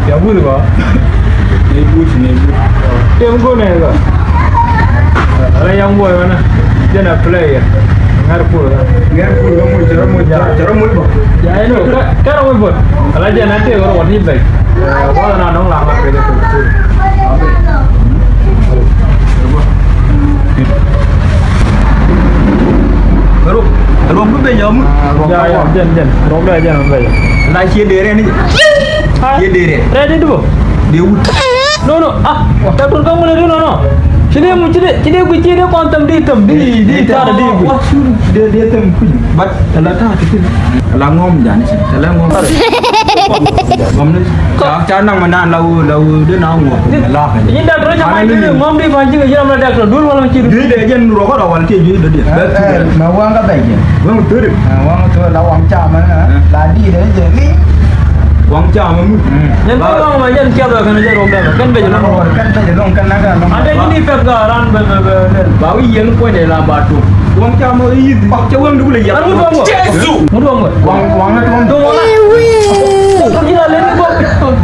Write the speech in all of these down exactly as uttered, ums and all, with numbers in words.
Ya wut bä. Tem go̱o̱r nɛ bä. Ala young boy wanɛ. Jɛn a player. Ŋa̱r kur. Ŋa̱r kur bä muc, cɛ rɔ muc, cɛ rɔ muc bä. Ya, I know. Kä, kä rɔ muc bä. Ala jɛn a tëë rɔ wat ni bɛc. Ɛ, wala na nɔŋ la ŋa̱r kɛ jɛ kur. Ruk, ruk bi ben yɔ mut. Ya, ya, jɛn, jɛn. Ruk dɛ jɛn mɛ ben yɔ. La cie dee rɛ ni. Cie dee rɛ. Rɛ di dubo. Dee wut. No, no, ah, doctor ka ŋun ri no, no. Ci dee mu, ci dee, ci dee ku ci dee kɔn tam di tam, di, di tar di ku. Dee, dee tam ku. But la ta ti. La ŋɔm jani ci. La ŋɔm. Ŋɔm ni. Ca, ca naŋ ma naan la wee, la wee dee na ŋuɔk. Nyin dak rɔ ca ma ji̱ ŋɔm di ma ji̱ yɛm la dak rɔ dul wala ci dul. Ji̱ dee jɛn rɔ kɔ rɔ wala ci ji̱ dee dee. Bɛ tu dee. Ma waŋ ka bɛ jɛ. Waŋ tu dee. Waŋ tu la waŋ ca ma la di dee jɛ ni. Waŋ ca ma mu. Nyin ba waŋ ma jɛn ca bɛ kan jɛ rɔ bɛ kan bɛ jɛ lɔŋ. Kan bɛ jɛ lɔŋ kan na kan lɔŋ. Ande ni pɛp ga ran bɛ bɛ bɛ. Ba wi yɛn ko ne la ba tu. Waŋ ca ma yi. Ca waŋ du le ya. Jesu. Mu dɔŋ. Waŋ waŋ na tuɔm. Dɔŋ waŋ. Dɔŋ ji̱ la leni bä.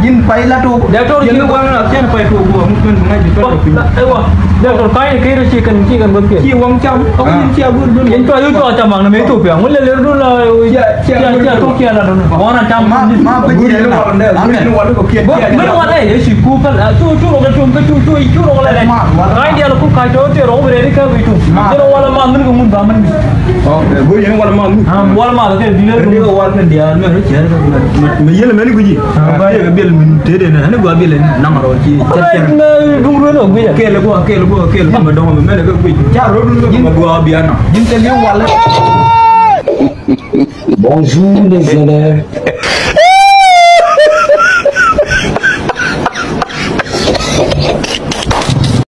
Ji̱n pay la tok. Dee tɔr ji̱n waŋ la kiɛn pay tok bä. Muk men ŋa̱c ji̱ tɔr tok. Dee tɔr ka̱ny kɛ rɛ ci kɛn ci kɛn bä piɛn. Ci waŋ cam. Kɔk ji̱n ci a go̱r dun. Ji̱n tɔr yu tɔr cam maŋ na me Ethiopia. Ŋun lɛ lɛr dun la. Ci a ci a tok ci a la dun. Waŋ na cam. Ma ma bä ji̱n wal dɛ. Ji̱n wal ko kiɛn. Bä wal ɛ ci ku pal. Cu cu rok la tum kä cu cu cu rok la. Ka̱ny dial ku ka̱c tɔr tëë rok bɛ rɛd ikä bi tum. Ji̱n wal ma min kɛ ŋun ba min bi. Ɔ, ɛ, go̱o̱r yɛn wal ma mi. Ah, wal ma kɛ bi lɛ. Ni kɛ wal kɛ diaal mɛ rɛ cɛ mɛ yɛlɛ mɛ ni guji. Ah, ba. Ni kɛ biɛl min te de na ni gua biɛl na ma rɔ ci cɛ cɛ. Mɛ dum ruɛ no guji. Kɛl gua kɛl gua kɛl gua mɛ dɔŋ mɛ mɛ ni kɛ guji. Ca rɔ dum mɛ gua bia na. Jin kɛ ni wal. Bonjour les élèves.